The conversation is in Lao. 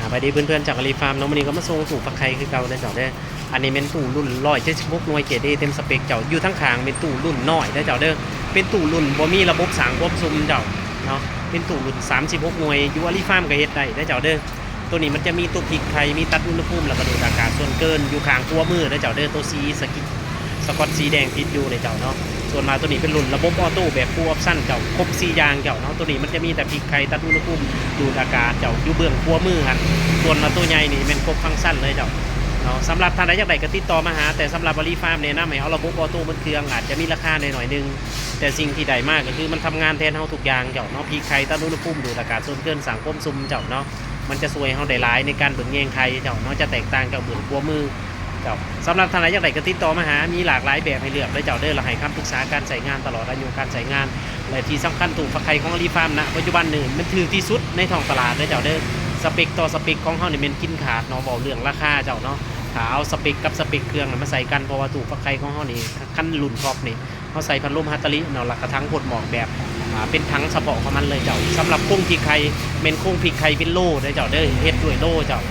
ສະບາຍດີເພື່ອນໆ ຈາກອາລີຟາມເນາະ. ມື້ນີ້ກໍມາສົ່ງຕູ້ຝັກໄຂ່ຄືເກົ່າເດີເຈົ້າເດີ. ອັນນີ້ແມ່ນຕູ້ລຸ້ນຮ້ອຍເຈັດສິບຫົກໜ່ວຍເກຣດເອເຕັມສະເປັກເຈົ້າ, ຢູ່ທາງຂ້າງແມ່ນຕູ້ລຸ້ນນ້ອຍເດີເຈົ້າເດີ. ເປັນຕູ້ລຸ້ນບໍ່ມີລະບົບສ້າງຄວາມຊຸ່ມເຈົ້າເນາະ, ເປັນຕູ້ລຸ້ນສາມສິບຫົກໜ່ວຍ, ຢູ່ອາລີຟາມກໍເຮັດໄດ້ເດີເຈົ້າເດີ. ໂຕນີ້ມັນຈະມີໂຕພິກໄຂ່ ມີຕັດອຸນຫະພູມ ແລ້ວກໍດູດອາກາດສ່ວນເກີນ ຢູ່ຂ້າງຂວາມືເດີເຈົ້າເດີ. ໂຕສີສະກິດ ສະກອດສີແດງຕິດຢູ່ເດີເຈົ້າເນາະ. ສ່ວນມາໂຕນີ້ເປັນລຸ້ນລະບົບອອໂຕ້ແບບຟູອອບຊັນເຈົ້າ, ຄົບສີ່ຢ່າງເຈົ້າເນາະ. ໂຕນີ້ມັນຈະມີແຕ່ພິກໄຂ່ ຕັດອຸນຫະພູມ ດູດອາກາດເຈົ້າ, ຢູ່ເບື້ອງຂວາມືຫັ້ນ. ສ່ວນມາໂຕໃຫຍ່ນີ້ແມ່ນຄົບຟັງຊັນເລີຍເຈົ້າເນາະ. ສຳລັບທ່ານໃດຢາກໄດ້ກໍຕິດຕໍ່ມາຫາ, ແຕ່ສຳລັບອາລີຟາມແນະນຳໃຫ້ເອົາລະບົບອອໂຕ້ໝົດເຄື່ອງ, ອາດຈະມີລາຄາໜ້ອຍໆໜຶ່ງ, ແຕ່ສິ່ງທີ່ໄດ້ມາກໍຄືມັນທຳງານແທນເຮົາທຸກຢ່າງເຈົ້າເນາະ. ພິກໄຂ່ ຕັດອຸນຫະພູມ ດູດອາກາດສ່ວນເກີນ ສ້າງຄວາມຊຸ່ມເຈົ້າເນາະ. ມັນຈະຊ່ວຍເຮົາໄດ້ຫຼາຍໃນການເບິ່ງແຍງໄຂ່ເຈົ້າເນາະ, ຈະແຕກຕ່າງຈາກເບື້ອງຂວາມືເຈົ້າ. ສຳລັບທ່ານໃດຢາກໄດ້ກໍຕິດຕໍ່ມາຫາ, ມີຫຼາກຫຼາຍແບບໃຫ້ເລືອກເດີເຈົ້າເດີ, ແລະໃຫ້ຄຳປຶກສາການໃຊ້ງານຕະຫຼອດອາຍຸການໃຊ້ງານ. ແລະທີ່ສຳຄັນ ຕູ້ຝັກໄຂ່ຂອງອາລີຟາມນະປັດຈຸບັນນີ້ ມັນຖືກທີ່ສຸດໃນທ້ອງຕະຫຼາດເດີເຈົ້າເດີ. ສະເປັກຕໍ່ສະເປັກຂອງເຮົານີ້ແມ່ນກິນຂາດເນາະ, ເວົ້າເລື່ອງລາຄາເຈົ້າເນາະ. ຖ້າເອົາສະເປັກກັບສະເປັກເຄື່ອງນະມາໃສ່ກັນ, ເພາະວ່າຕູ້ຝັກໄຂ່ຂອງເຮົານີ້ ຄັນລຸ້ນທັອບນີ້ ເຮົາໃສ່ພັດລົມຮາຕາລິເນາະ, ແລ້ວກໍຖັງພົດໝອກແບບ ອ່າ ເປັນຖັງສະເພາະຂອງມັນເລີຍເຈົ້າ. ສຳລັບໂຄງພິກໄຂ່ ແມ່ນໂຄງພິກໄຂ່ເປັນໂລເດີເຈົ້າເດີ, ເຮັດດ້ວຍໂລເຈົ້າ.